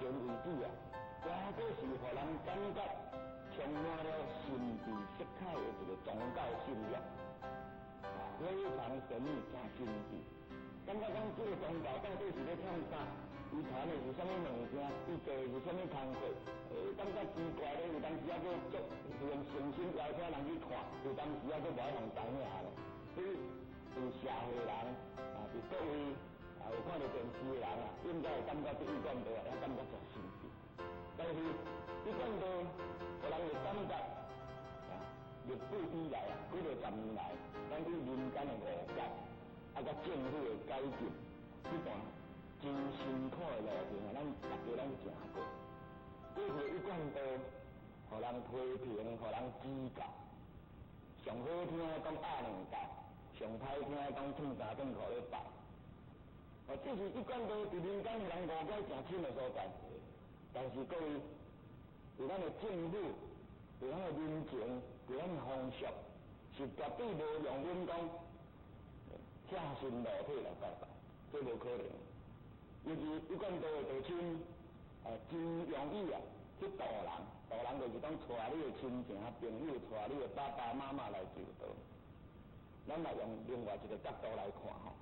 前為止啊，也閣是予人感覺充滿了神秘色彩的一個宗教信仰，啊，非常神秘、誠神秘。感覺講這個宗教到底是咧創啥？伊傳的是啥物物件？伊做的是啥物工課？感覺奇怪咧，有當時猶閣足用誠心邀請人去看，有當時猶閣無愛予知影咧。所以，佇社會人啊，佇各位啊有看著電視的人啊，應該會感覺這一貫道啊，也感覺誠神秘。但是一貫道，予人會感覺啊，歷史以來啊，幾落十年來，咱對民間的誤解，啊，佮政府的改進，這段真辛苦的路程啊，咱大家攏行過。過去一貫道，予人批評，予人指教，上好聽講鴨兩教，上歹聽講褪衫褪褲咧拜。哦，這是一貫道佇民間予人誤解誠深的所在。但是各位，佇咱的政府，佇咱的民情，佇咱的風俗，是絕對無容忍講赤身露體來拜拜，這無可能。尤其一貫道的道親，真容易啊去度人，度人就是講帶你的親情朋友，帶你的爸爸媽媽來求道。咱來用另外一個角度來看吼，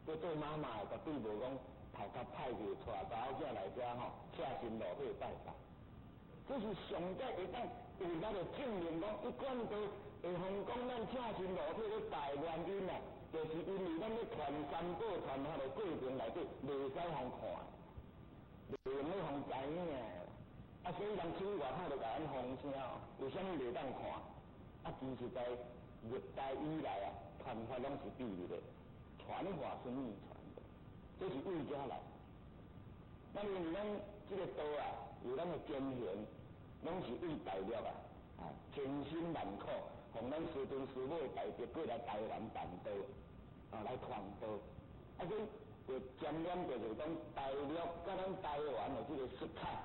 這做媽媽的絕對無講頭殼歹去，帶查某囝來遮吼，赤身露體拜拜。這是上蓋會當為咱來證明講，一貫道會予講咱赤身露體咧拜原因啊，就是因為咱咧傳三寶傳法的過程內底，袂使予看，袂用咧予知影。啊，所以人出去外口就共咱放聲，為啥物袂當看？啊，其實在歷代以來啊，傳法攏是秘密的，傳法是秘傳的，這是為遮來。咱因為咱這個道啊，有咱的前賢，攏是為大陸啊，啊，千辛萬苦，予咱師尊師母大德過來台灣辦道，啊，來傳道。啊，所以就沾染著就是講大陸佮咱台灣的這個色彩，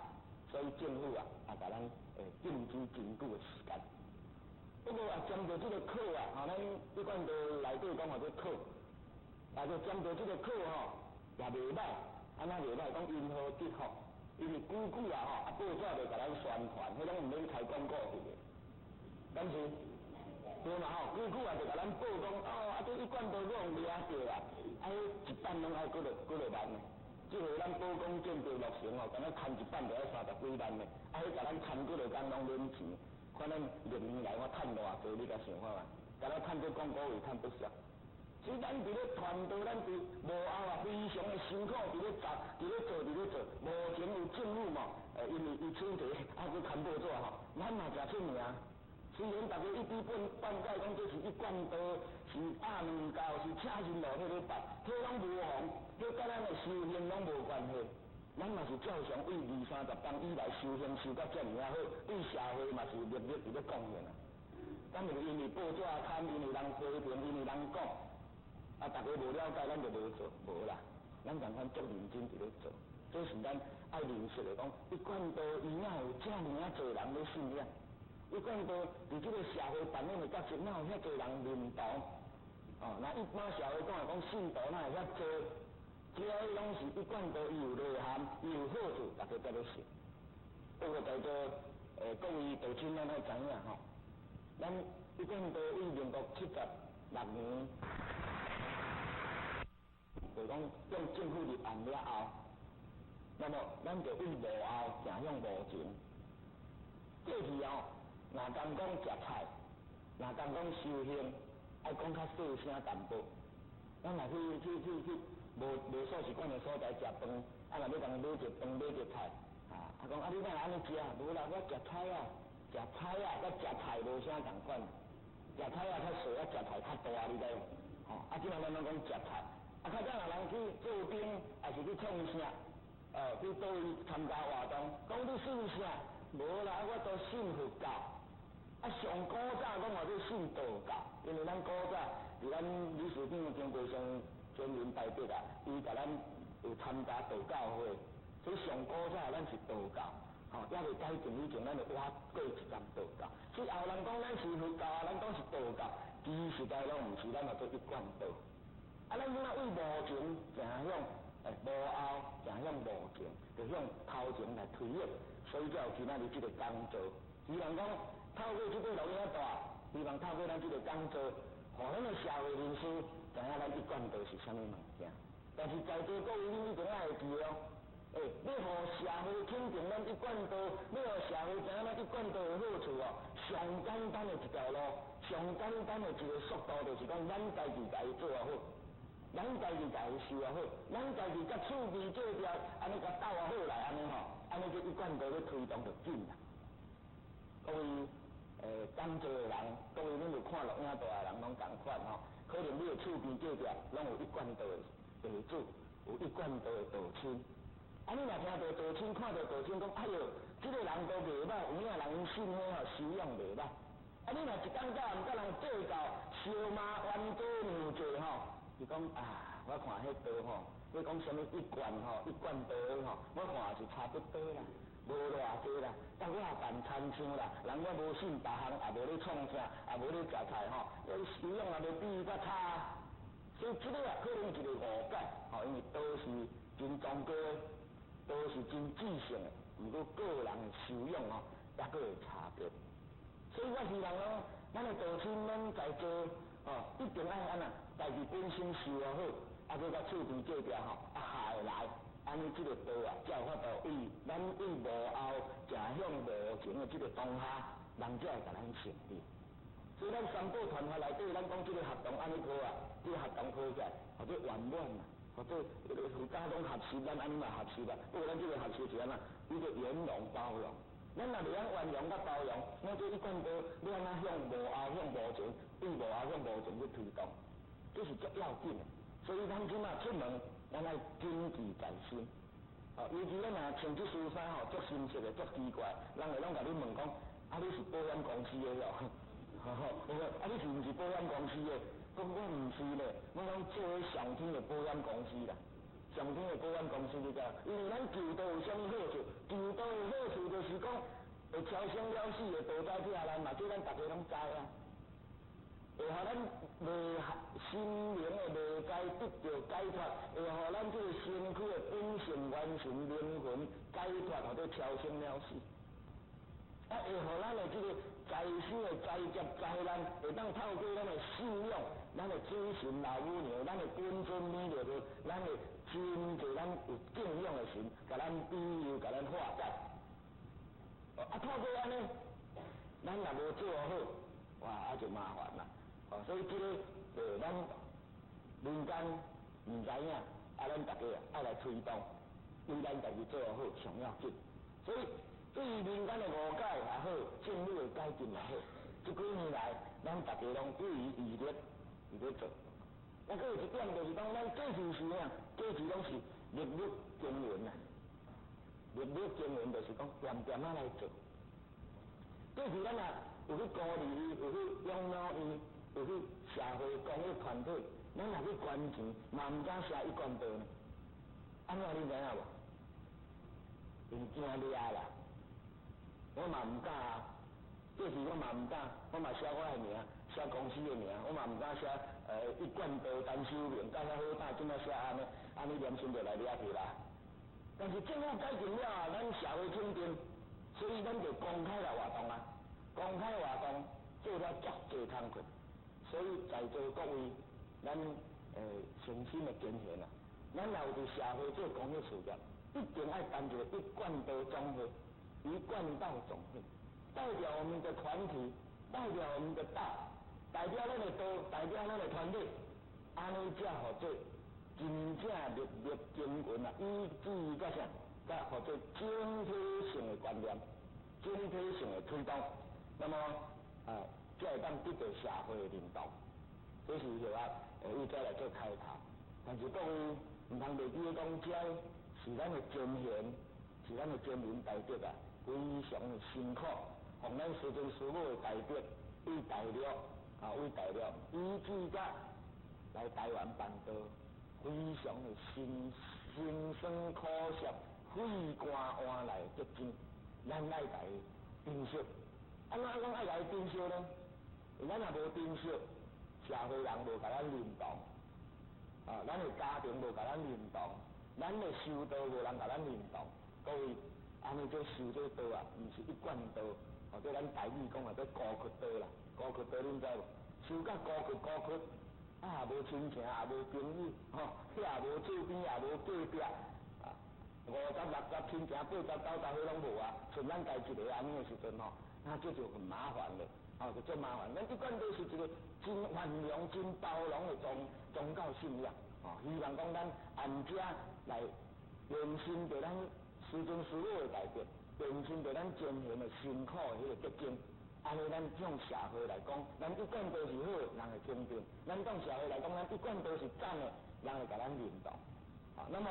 所以政府啊，啊，共咱禁止真久的時間。不過啊，針對這個課啊，吼，咱一貫道內底講號做課，啊，就針對這個課吼，也袂歹。按怎袂歹？講因禍得福，因為久久啊吼，啊報紙就共咱宣傳，彼攏毋免開廣告去的。但是對嘛吼，久久啊就共咱報講，哦，啊這一貫道予人掠著啊，啊，彼一版攏愛幾落幾落萬呢。這回咱寶光建築落成吼，敢若牽一版就愛三十幾萬呢，啊，彼共咱牽幾落工攏免錢。看咱歷年來我趁偌濟，你敢想看覓？敢若趁這廣告費趁不少。所以咱佇咧傳道，咱佇幕後啊，非常的辛苦，佇咧做，佇咧做，佇咧做。目前有政府嘛，因為伊出錢，啊去牽報紙吼，咱嘛誠出名。雖然大家一知半半解講這是一貫道，是鴨兩教，是赤身露體咧拜，彼攏無妨，彼佮咱的修行攏無關係。咱嘛是照常為二三十冬以來修行修甲遮爾仔好，對社會嘛是默默佇咧貢獻啊。咱就是因為報紙刊，因為人批評，因為人講，啊，大家無了解，咱就無做，無啦。咱仝款足認真佇咧做，這是咱愛認識的講，一貫道伊哪有遮爾仔濟人咧信仰？一貫道佇這個社會扮演的角色，哪有遐濟人認同？哦，那一般社會講來講，信徒哪會遐濟？這攏是一貫道伊有內涵，伊有好處，大家才咧信。不過在座各位道親，咱愛知影吼，咱一貫道為民國76年，就講向政府立案了後，那麼咱就為幕後走向幕前。過去哦，若講講食菜，若講講修行，愛講較細聲淡薄。咱若去去去去無無素食館的所在食飯，啊若欲共買一飯買一菜，啊，啊講啊你哪會按呢食？無啦，我食菜啊，食菜啊，佮食菜無啥仝款。食菜仔較細，啊食菜較大，你知無？吼，啊這擺咱攏講食菜，啊較早若人去做兵，抑是去創啥？去佗位參加活動，講你信啥？無啦，我都信佛教。啊，上古早講話做信道教，因為咱古早佇咱理事長張國松尊榮大伯啊，伊共咱有參加道教會，所以上古早咱是道教，吼，猶未改正以前，咱就倚過一站道教。所以後人講咱是佛教啊，咱講是道教，其實在攏毋是，咱嘛做一貫道。啊，咱這擺為目前走向無後正向無前，就向頭前來推演，所以才有今仔日這個講座。希望講透過這個錄影帶，希望透過咱這個講座，予咱的社會人士知影咱一貫道是啥物物件。但是在座各位，恁一定愛會記哦。欸，欲予社會肯定咱一貫道，欲予社會知影咱一貫道的好處哦，上簡單的一條路，上簡單的一個速度，就是講咱家己共伊做好，咱家己共伊修好，咱家己佮厝邊隔壁按呢共鬥好來，按呢吼，按呢這一貫道咧推動就緊啦。各位講座的人，各位恁有看錄影帶的人攏仝款吼，可能你的厝邊隔壁攏有一貫道的地主，有一貫道的道親。啊！你若聽著道親，看著道親，講哎喲，這個人都袂歹，有影人𪜶信彼吼修養袂歹。啊！你若一工到晚佮人計較，相罵冤家娘濟吼，伊講啊，我看彼道吼，你講啥物一貫吼，一貫道吼，我看是差不多啦，無偌濟啦。但我也辦親像啦，人我無信別項，也無咧創啥，也無咧食菜吼，修養也無比伊較差。所以這個也可能一個誤解，吼，因為道是真崇高的。都是真至聖的，毋過個人的修養哦，抑閣會差別。所以我希望講，咱的道親，咱在座哦，一定愛按怎，家己本身修好，啊，閣佮厝邊隔壁吼，啊合會來，按呢這個道啊，才有法度為咱為幕後正向無前的這個當下，人才會共咱承認。所以咱三寶團法內底，咱講這個活動按呢好啊，這個活動好起來，或者圓滿啊。或者佛家攏學習，咱按呢嘛學習啦。不過咱這個學習是按怎？叫做圓融包容。咱若袂曉圓融佮包容，咱這一貫道欲按怎向幕後向無前，對幕後向無前去推動，這是足要緊的。所以咱這馬出門，咱愛謹記在心。哦，尤其咱若穿這身衫吼，足深色的，足奇怪，人會攏共你問講：啊，你是保險公司的哦？啊，你是毋是保險公司的？講我毋是咧，我講做彼上天的保險公司啦，上天的保險公司你知？因為咱求道有啥物好處？求道的好處就是講會超生了死的道知聽咱嘛，這咱逐家攏知啊。會予咱未心靈的未知得著解脫，會予咱這個身軀的本性完成靈魂解脫，或者超生了死。啊，會予咱的這個財生的災劫災難，會當透過咱的信仰、咱的主神老母娘、咱的本尊彌勒佛、咱的真濟咱有敬仰的神，共咱庇佑、共咱化解。啊，透過按呢，咱若無做好，哇，啊就麻煩啦。哦，所以這個咱民間毋知影，啊，咱大家愛來推動，為咱家己做好上要緊。所以對於民間的誤解也好，政府的改進也好，這幾年來，咱大家攏不遺餘力佇咧做。啊，閣有一點就是講，咱過去時啊，過去攏是日日耕耘啊，日日耕耘就是講恬恬仔來做。過去咱若有去孤兒院，有去養老院，有去社會公益團體，咱若去捐錢，嘛毋敢寫一貫道呢。按怎你知影無？𪜶驚掠啦。我嘛毋敢啊，過去我嘛毋敢，我嘛寫我的名，寫公司的名，我嘛毋敢寫一貫道陳修明，甲遐好膽，怎啊寫按呢？按呢良心就來掠去啦。但是政府改進了後，咱社會肯定，所以咱就公開來活動啊，公開活動做了足濟工課，所以在座各位，咱誠心的建言啊，咱若有佇社會做公益事業，一定愛辦一個一貫道總會。一貫道總會，代表我們的團體，代表我們的道，代表咱的道，代表咱的團隊，按呢才號做真正日日耕耘啊，以至於甲啥，甲號做整體性的觀念，整體性的推動，那麼啊，才會當得到社會的認同。這是小可以再來做開頭，但是各位毋通袂記得講，這是咱的前賢，是咱的先民大德啊。非常的辛苦，予咱師尊師母的大德，為大陸啊，為大陸，以至甲來台灣辦道，非常的辛辛酸苦澀，血汗換來的結晶，咱愛共伊珍惜。按怎講愛共伊珍惜呢？咱若無珍惜，社會人無共咱認同，啊，咱的家庭無共咱認同，咱的修道無人共咱認同，各位，按呢做修這道啊，毋是一貫道，或者咱台語講的叫孤窟道啦，孤窟道恁知無？修甲孤窟孤窟，啊，也無親情，也無朋友，吼，遐也無厝邊，也無隔壁，啊，50、60親情、80、90彼攏無啊，剩咱家一个按呢的時陣吼，那這就很麻煩了，哦，就足麻煩。咱一貫道是一個真寬容、真包容的宗教信仰。哦，希望講咱按遮來延伸著咱師尊師母的大德，延伸著咱前賢的辛苦的彼個結晶。按呢，咱向社會來講，咱一貫道是好的，人會肯定；咱向社會來講，咱一貫道是讚的，人會共咱認同。啊，那麼，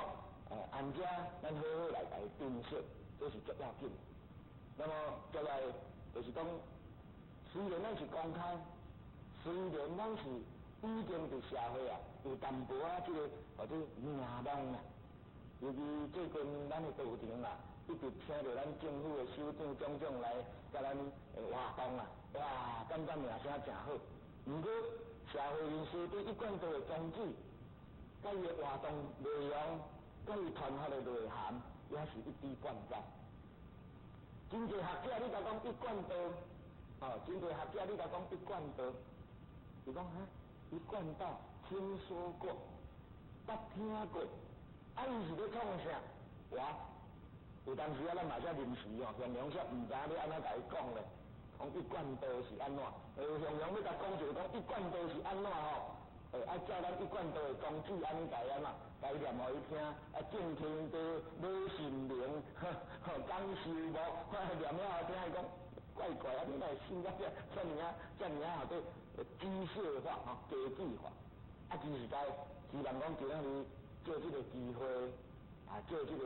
按遮咱好好來共伊珍惜，這是足要緊。那麼，接來就是講，雖然咱是公開，雖然咱是已經佇社會啊，有淡薄仔這個或者名望啊，尤其最近咱的道場啊，一直請著咱政府的首長、總長來佮咱活動啊，哇，感覺名聲誠好。毋過社會人士對一貫道的宗旨，佮伊的活動內容，佮伊傳發的內涵，也是一知半解。真濟學者你共講一貫道，哦，真濟學者你共講一貫道，伊講哈？一貫道聽說過，捌聽過，啊！伊是咧創啥？我有當時啊，咱嘛才臨時哦，向陽說毋知影欲按怎共伊講咧，講一貫道是按怎？向陽欲共講一个講一貫道是按怎吼？愛照咱一貫道的宗旨按呢共伊按怎？共伊念予伊聽，啊，正天地，老神明，呵，講修無，念了予聽，伊講怪怪啊！你哪會信甲遮遮爾仔遮爾仔號做機械化吼，機器化。啊，其實在希望講今仔日借這個機會，啊，借這個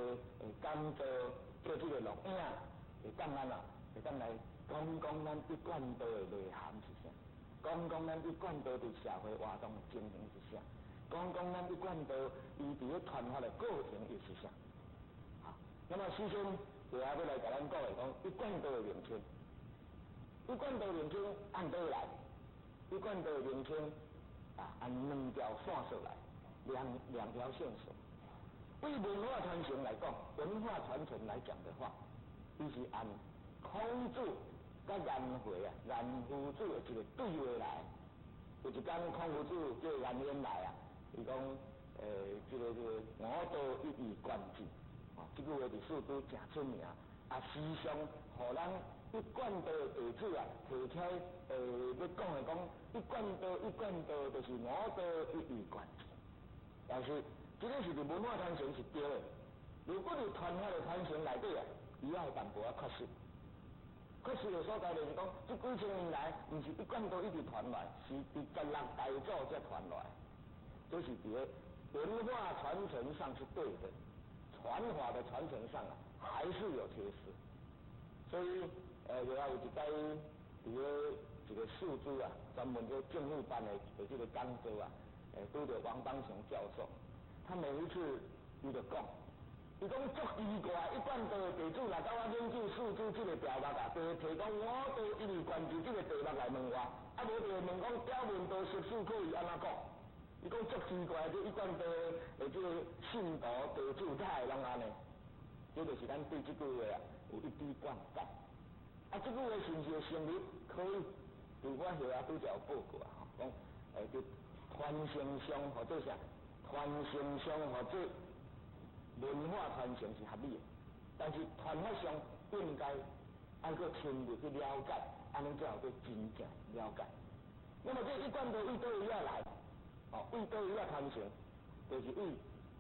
講座，借這個錄影，會當按怎？會當來講講咱一貫道的內涵是啥？講講咱一貫道佇社會活動的情形是啥？講講咱一貫道伊佇咧傳法的過程又是啥？好，那麼首先就要來共咱講的講一貫道的名稱，一貫道名稱按佗來？一貫道的名稱啊，按兩條線索來，兩條線索。對文化傳承來講，文化傳承來講的話，伊是按孔子佮顏回啊、顏夫子的一個對話來。有一工孔夫子叫顏淵來啊，伊講，這個吾道一以貫之，哦，這句話佇四書誠出名，啊，時常予咱一貫道的弟子啊，提起來，欲講的講一貫道，一貫道就是吾道一以貫之。但是，這個是佇文化傳承是對的。如果佇傳法的傳承內底啊，伊也有淡薄仔缺失。缺失的所在就是講，這幾千年來，毋是一貫道一直傳來，是佇16大祖才傳來。這是佇個文化傳承上是對的，傳法的傳承上啊，還是有缺失。所以，後來有一擺佇咧一個四書啊，專門做政府辦的這個講座啊，拄著王邦雄教授，他每一次伊就講，伊講足奇怪，一貫道的弟子若到我研究四書這個題目啊，就會提講吾道一以貫之這個題目來問我，啊無就會問講表文道十四課伊按怎講？伊講足奇怪，這一貫道的這個信徒弟子哪會攏按呢？這就是咱對這句話啊有一知半解。啊，這句話是毋是會成立？可以，佇我後仔拄才有報告啊，吼，講佇傳承上或者啥，傳承上或者文化傳承是合理的，但是傳法上應該愛閣深入去了解，按呢才有閣真正了解。那麼這一貫道為佗位仔來？哦，為佗位仔傳承，就是為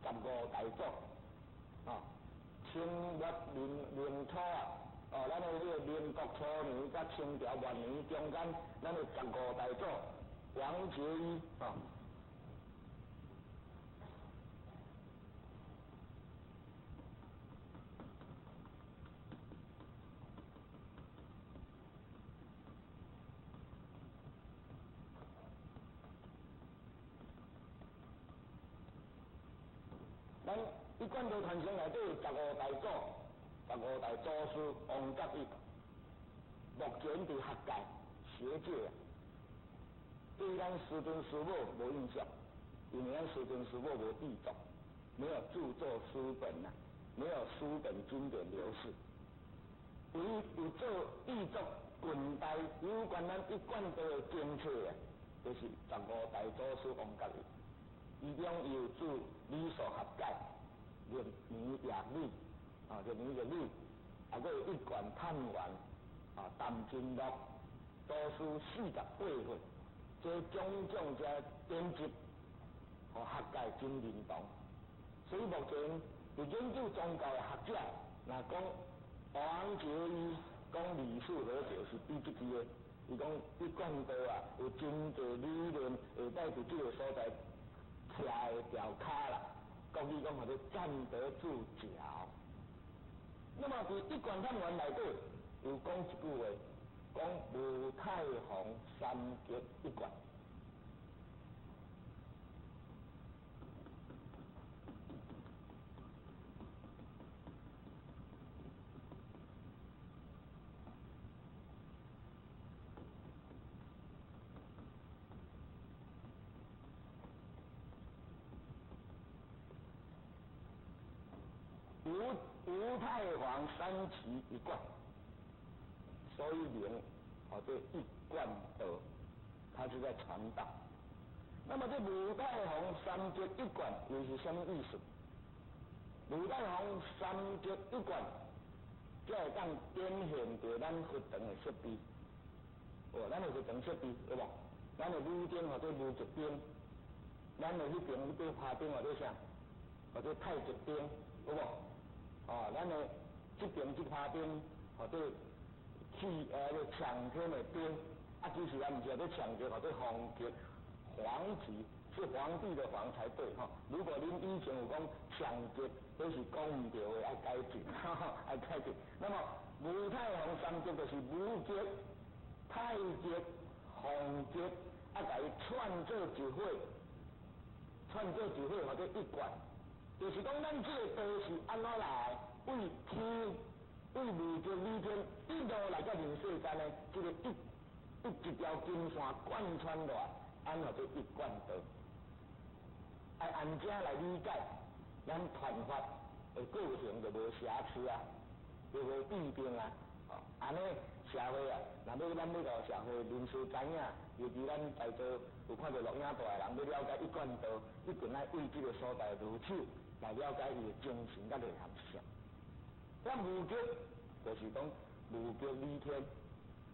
15大祖，哦，清末民初啊，哦，咱的這個民國初年佮清朝末年中間，咱的15大祖王結一，哦。咱一貫道傳承內底15大祖、15大祖師王覺一，目前佇學界、學界啊，對咱師尊師母無印象，因為咱師尊師母無著作，沒有著作書本啊，沒有書本經典留世。唯一有做譯作近代有關咱一貫道的經冊啊，就是15大祖師王覺義，伊中有著理數合解、入年夜理、啊入年夜理，啊閣有一貫探源、啊談經錄、祖師48訓，這種種這典籍，予學界真認同。所以目前佇研究宗教的學者，若講王哲伊講理數和解是比這句的，伊講一貫道啊，有真濟理論會當佇這個所在徛會牢跤啦。國語講號做站得住腳。那麼佇一貫探源內底有講一句話，講無太皇三極一貫。吳太皇三期一貫，所以名號做一貫道，他是在傳道。那麼這吳太皇三極一貫又是什麼意思？吳太皇三極一貫，才會當展現著咱佛堂的設備。哦，咱的佛堂設備對無？咱的武燈號做無極燈，咱的彼邊彼個花燈號做啥？號做太極燈，有無？哦，咱的這邊這花燈號做氣個搶天的燈，啊，其實也毋是號做搶極，號做皇極，皇極是皇帝的皇才對吼。如果恁以前有講搶極，彼是講毋對的，愛改進，愛改進。那麼吳太皇三極就是無極、太極、皇極，啊，共伊串做一伙，串做一伙，號做一貫。就是講，咱這個道是按怎來？為天、為無極理天一路來到人世間呢？這個一條金線貫穿落來，按怎做一貫道？愛按這來理解，咱傳法的過程就無瑕疵啊，就無弊病啊。哦，按呢社會啊，若欲咱欲予社會人士知影，尤其咱在座有看著錄影帶的人，欲了解一貫道，一定愛為這個所在入手。來了解伊的精神佮內涵是啥？咱無極就是講無極理天，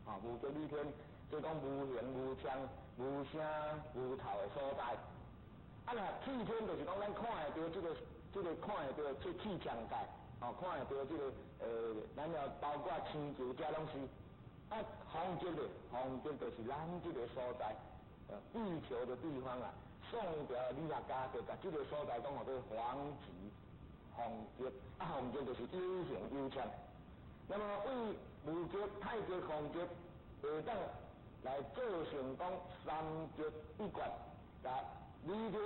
啊，無極理天，即講無形無相、無聲無頭的所在。啊，若氣天就是講咱看會著這個、這個看會著這氣象界，哦，看會著這個咱要包括星球這攏是。啊，方極咧，方極就是咱這個所在，地球的地方啊。宋朝理學家就共這個所在講號做皇極，皇極啊，皇極就是有形有相。那麼為無極、太極、皇極會當來做成講三極一貫，共理天、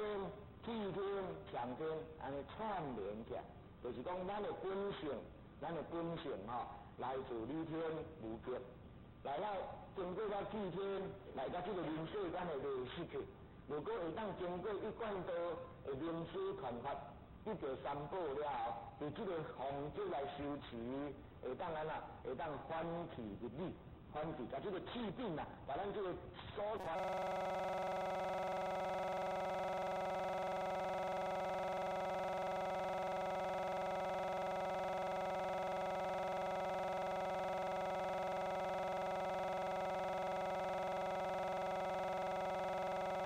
氣天、象天按呢串聯起來，就是講咱的本性，咱的本性吼，來自理天無極，來到經過到氣天，來到這個人世間的內失去。如果會當經過一貫道的明師傳法，得到三寶了後，佇這個方式來修持，會當按怎？會當反氣入理，反氣，共這個氣境啊，把咱這個所傳。